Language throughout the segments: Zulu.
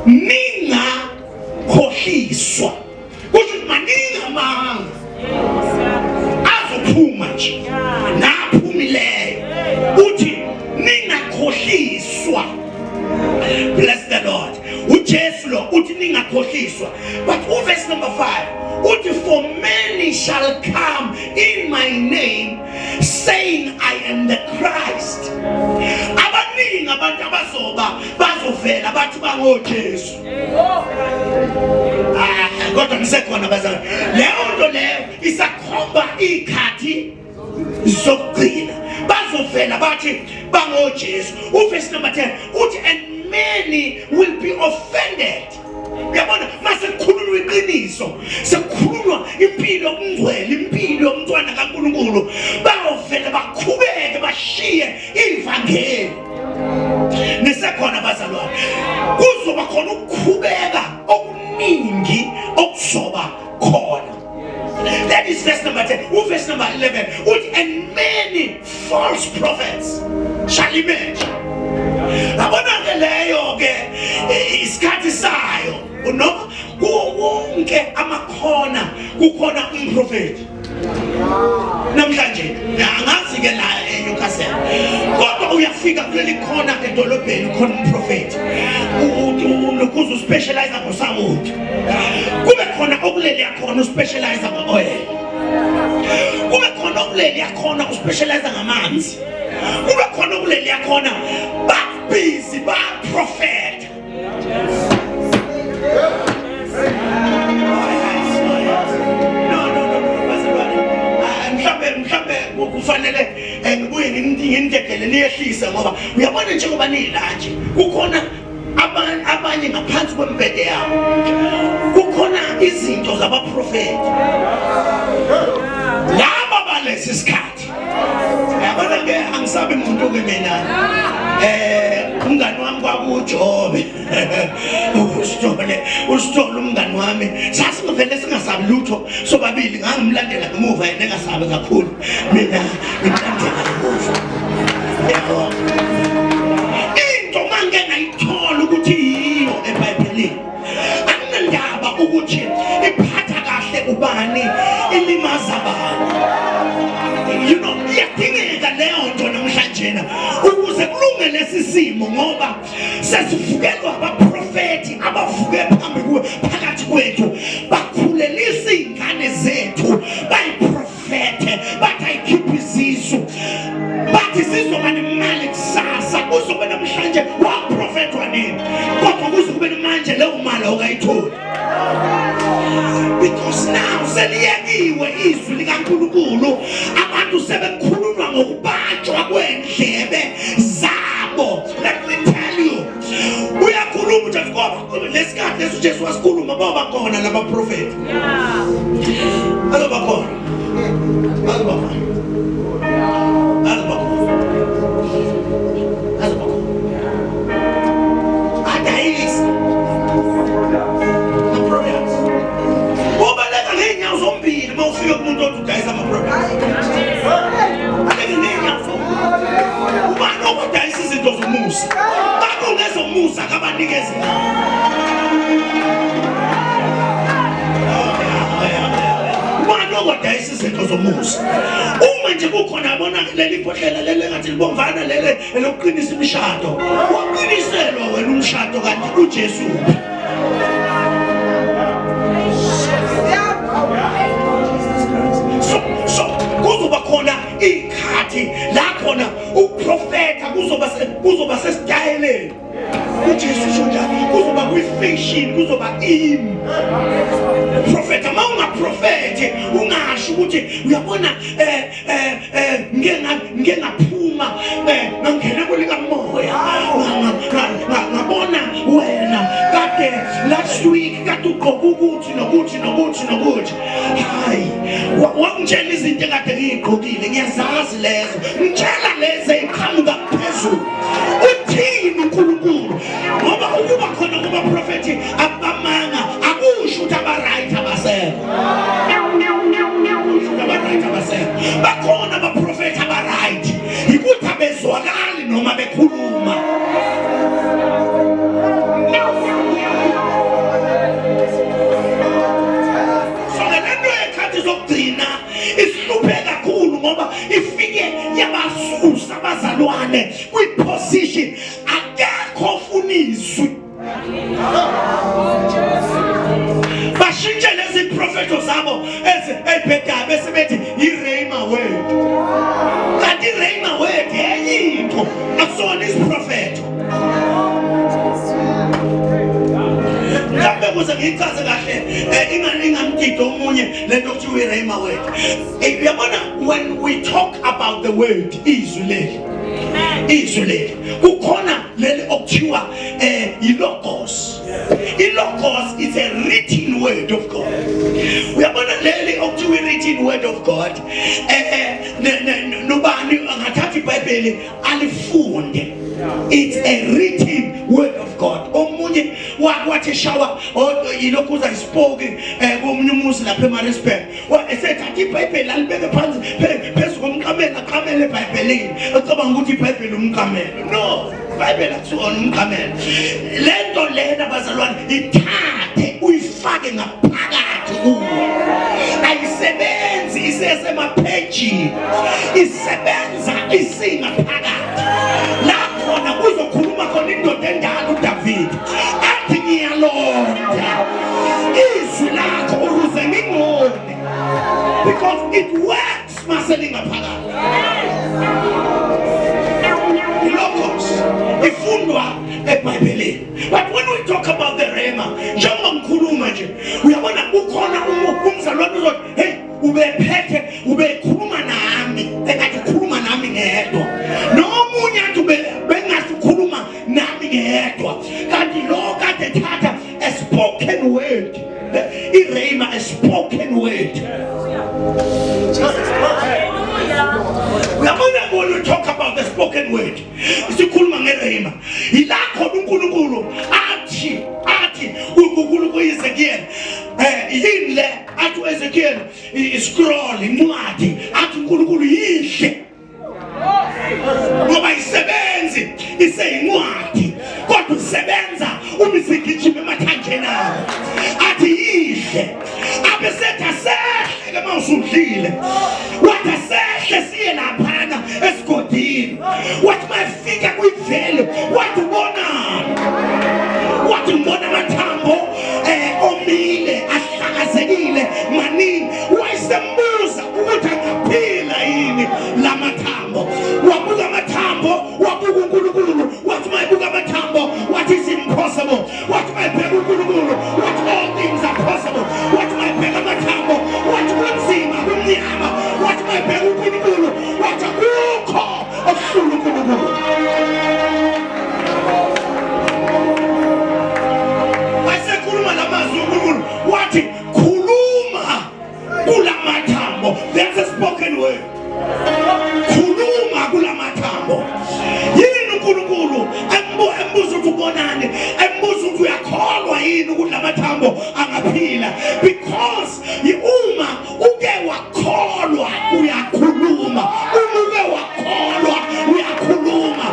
Ningakhohliswa. Kusho ukuthi maningi amanga azophuma nje naphumileyo. Uthi ningakhohliswa. Bless the Lord. UJesu lo uthi ningakhohliswa. But uverse number 5 uthi, for many shall come in my name saying, I am the Christ. Abaningi abantu abazoba bazovela bathi bangoJesu. Ah, kodwa ngisekhona bazalwane. Leyo nto leyo isakhomba ikhathi zokugcina. Bazovela bathi bangoJesu. Uverse number 10 uthi, and many will be offended. Uyabona, mase kukhulunywa iqiniso, sekukhulunywa impilo yobungcwele, impilo yomntwana kaNkulunkulu, bayovele bakhubeke bashiye ivangeli. Nisekhona bazalwane? Kuzoba khona ukukhubeka okuningi okuzoba khona. That is verse number 10. Verse number 11 uthi, and many false prophets shall emerge. Yabona ke leyo ke isikhathi sayo, noma kuwo wonke amakhona kukhona umprofeti namhlanje. Angazi ke la eNewcastle, kodwa uyafika kuleli khona edolobheni khona umprofeti ukuze uspecialize ngosawoti, kube khona okuleli yakhona uspecialize ngo-oil, kube khona okuleli yakhona uspecialize ngamanzi, kube khona okuleli yakhona. Babhizi baprofetha. No, no, no, no, bazalwane. Ah, mhlambe kufanele ngibuye nginidedele niyehlise, ngoba uyabona njengoba nila nje kukhona abanye ngaphansi kwembhede yabo kukhona izinto zabaprofeti laba balesi sikhathi. Yabona ke, angisabi muntu ke mina. Umngani wami kwakuJobe, usithole usithole umngani wami, sasingivele singasabi lutho sobabili. Ngangimlandela ngemuva, yena engasabi kakhulu, mina ngimlandela ngemuva, yabo. Into mangike ngayithola ukuthi yiyo eBhayibhelini, akunandaba ukuthi iphatha kahle ubani, ilimaza bani. Iyadingeka leyo nto namhlanje ukuze kulunge lesi simo, ngoba sesivukelwa abaprofeti abavuke phambi phakathi kwethu, bakhulelisa iy'ngane zethu, bayiprofethe bathi ayikhiphe izisu, bathi sizoba nemali kusasa. Kuzobe namhlanje waprofethwa nini, kodwa kuze kube manje leyo mali awukayitholi, because now seliyekiwe izwi likaNkulunkulu. Abantu sebekhululwa ngokubanjwa kwendlebe zabo. Let me tell you, uyakhuluma uJesu, ngoba lesikhathi leso uJesu wasikhuluma baba khona laba prophet bazoba khona, bazoba khona, bazoba khona, bazoba khona. Adayisa ama-products, ubaleka ngey'nyawo zombili uma ufika kumuntu othi udayisa ama-products. Baleke ngey'nyawo zombili. Ubani okudayisa izinto zomusa? Bakunezomusa kabanikezi. Ubani okwadayisa izinto zomusa? Uma nje kukhona, yabona leli bhodlela leli engathi libomvana, lele elokuqinisa imishado, waqiniselwa wena umshado, kanti uJesu uphi? So kuzoba khona ikhathi la khona ukuprofetha kuzoba sesitayeleni. UJesu usho njalo, kuzoba kwi-fashion, kuzoba in profeta. Uma ungaprofethi ungasho ukuthi uyabona ngike ngaphuma, ngangena kwelikamoya, ngabona wena kade last week kade ugqoka ukuthi nokuthi nokuthi nokuthi. Hayi, wangitshela izinto ekade ngiyigqokile, ngiyazazi lezo. Ngitshela lezi eziqhamuka phezulu, uthini uNkulunkulu, ngoba ukuba khona kubaprofethi abamanga akusho ukuthi aba-right abasekho. Akusho ukuthi aba-right abasekho. Bakhona abaprofethi aba-right, yikuthi abezwakali noma bekhuluma. abazalwane kwi-position akekho ofuna izwi bashintshe lezi profeto zabo ezibhedayo bese bethi yi-rhema word kanti i-rhema word yenye into akusona isiprofeto mhlawumbe kuze ngiyichaze kahle um ingamdidi omunye le nto kuthiwa i-rhema word eh, uyabona when we talk about the word izwi leli izwi leli kukhona leli okuthiwa eh ilogos ilogos is a written word of God uyabona leli okuthiwa i-written word of God eh, eh nobani angathatha iBhayibheli alifunde it's a written word of God omunye wathi shawa yilokhu uza isipoki eh komunye umuzi lapha eMaritzburg esethatha iBhayibheli alibeke phansi phezu komqamelo aqamele eBhayibhelini ecabanga ukuthi iBhayibheli umqamelo no iBhayibheli akusiwona umqamelo lento lena bazalwane ithathe uyifake ngaphakathi kuwe ayisebenzi isesemaphejini isebenza isingaphakathi la khona kuzokhuluma khona indoda endala uDavid athi ngiyalonda izwi lakho ukuze ngingoni because it works mase lingaphakathi logos ifundwa ebhayibhelini but when we talk about the rema njengoba ngikhuluma nje uyabona ukhona umzalwane uzothi hey ubephethe ubekhuluma nami engathi ukhuluma nami ngedwa nomunye athi bengathi ukhuluma nami ngedwa kanti lo kade ethatha a spoken word irema a spoken word uyabona when we talk about the spoken word sikhuluma ngerema yila khona uNkulunkulu athi athi uNkulunkulu kuEzekiel eh yini le athi uEzekiel iscroll incwadi athi uNkulunkulu yihle ngoba isebenzi iseyincwadi kodwa usebenza uma isigijima emathanjeni akho athi yihle abe sethi asehle ke mawusudlile wathi asehle siye laphana esigodini wathi mayefika kwiveli wathi ubonani wathi ngibona amathambo eh omile ahlakazekile maningi wayesembuza ukuthi angaphila yini lamathambo wabuka amathambo wabuka uNkulunkulu wathi mayibuka amathambo wathi it's impossible wathi mayibheka uNkulunkulu wathi all things are possible wathi mayibheka amathambo wathi kunzima kumnyama wathi mayibheka uNkulunkulu wathi akukho okuhlula uNkulunkulu wasekhuluma lamazwi uNkulunkulu wathi khuluma kulamathambo that's a spoken word khuluma kulamathambo yini uNkulunkulu embuza ukuthi ubonani embuza ukuthi uyakholwa yini ukuthi lamathambo angaphila because uma uke wakholwa uyakhuluma uma uke wakholwa uyakhuluma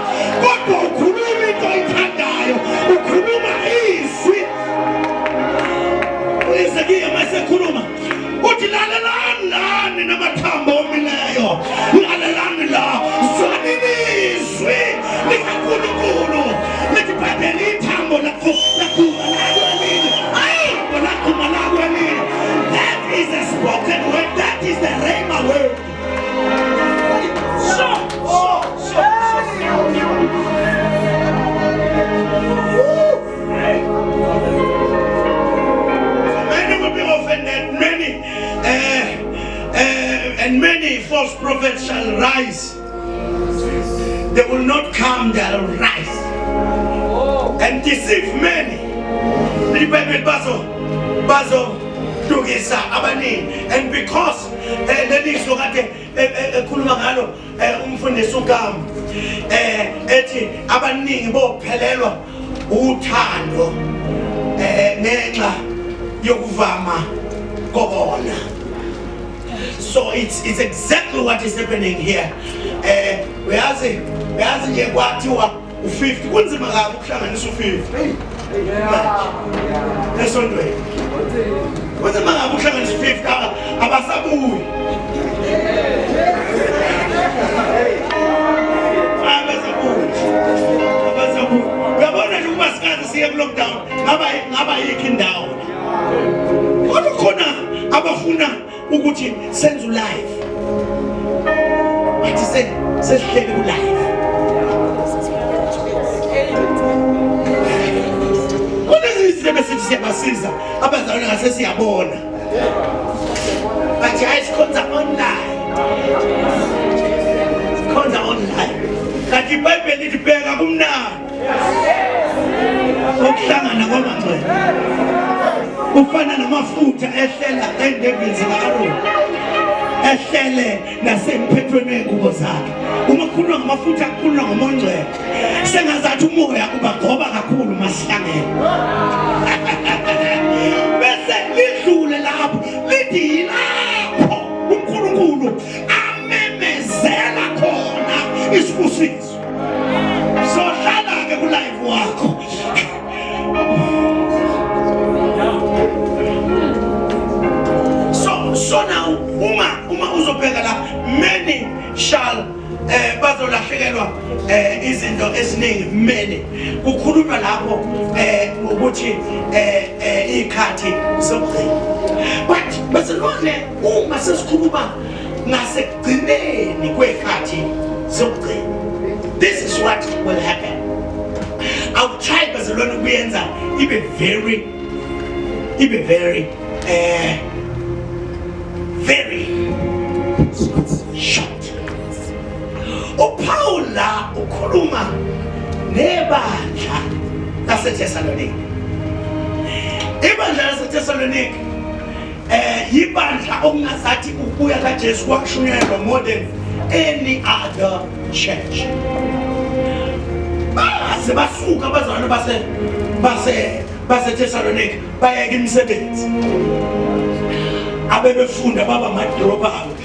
kodwa ukhuluma into oyithandayo ukhuluma izwi uHezekiya masekhuluma uthi lalelani lani namathambo omileyo lalelani la zwanini izwi likaNkulunkulu lithi ibhayibheli ithambo lakho lakhuma lakwelinye ithambo lakhuma lakwelinye that is a spoken word that is the rhema word so so so so Many will be offended, many, and many false prophets shall rise. They will not come, they will rise and deceive many. IBhayibheli bazo bazo dukisa abaningi and because leli zwi kade ekhuluma ngalo umfundisi uGamu ethi abaningi bophelelwa uthando eh ngenxa yokuvama kobona so it's exactly what is happening here eh uyazi uyazi nje kwathiwa u50 kunzima kabi ukuhlanganisa u50 manje esontweni kunzima kabi ukuhlanganisa u50 abasabuyi siye ku lockdown ngaba ngaba yikho indawo kodwa khona abafuna ukuthi senze live bathi sesihleli ku live kodwa izinto besithi siyabasiza abazalwane ngase siyabona bathi hayi sikhonza online sikhonza online kanti ibhayibheli lithi bheka kumnandi ukuhlangana kwamangcwele kufana namafutha ehlela endebeni zika-aroni ehlele nasemphethweni wey'ngubo zakhe uma kukhulunywa ngamafutha kukhulunywa ngomongcwele sengazathi umoya ubagoba kakhulu masihlangene bese lidlule lapho lithi yilapho uNkulunkulu amemezela khona isibusiso sohlala ke ku live wakho so so now uma uma uzobheka la many shall eh bazolahlekelwa eh izinto eziningi many kukhulunywa lapho eh ukuthi eh, eh ikhathi zokugcina but bazalwane uma sesikhuluma ngasekugcineni kwekhathi zokugcina this is what will happen I'll try bazalwane ukuyenza ibe very ibe very eh very short uPaul la ukhuluma nebandla laseThesalonika ibandla laseThesalonika eh yibandla okungazathi ukubuya kaJesu kwashunyayelwa more than any other church baze basuka abazalwane base base baseThesalonika bayeka imisebenzi abebefunda baba ama drop out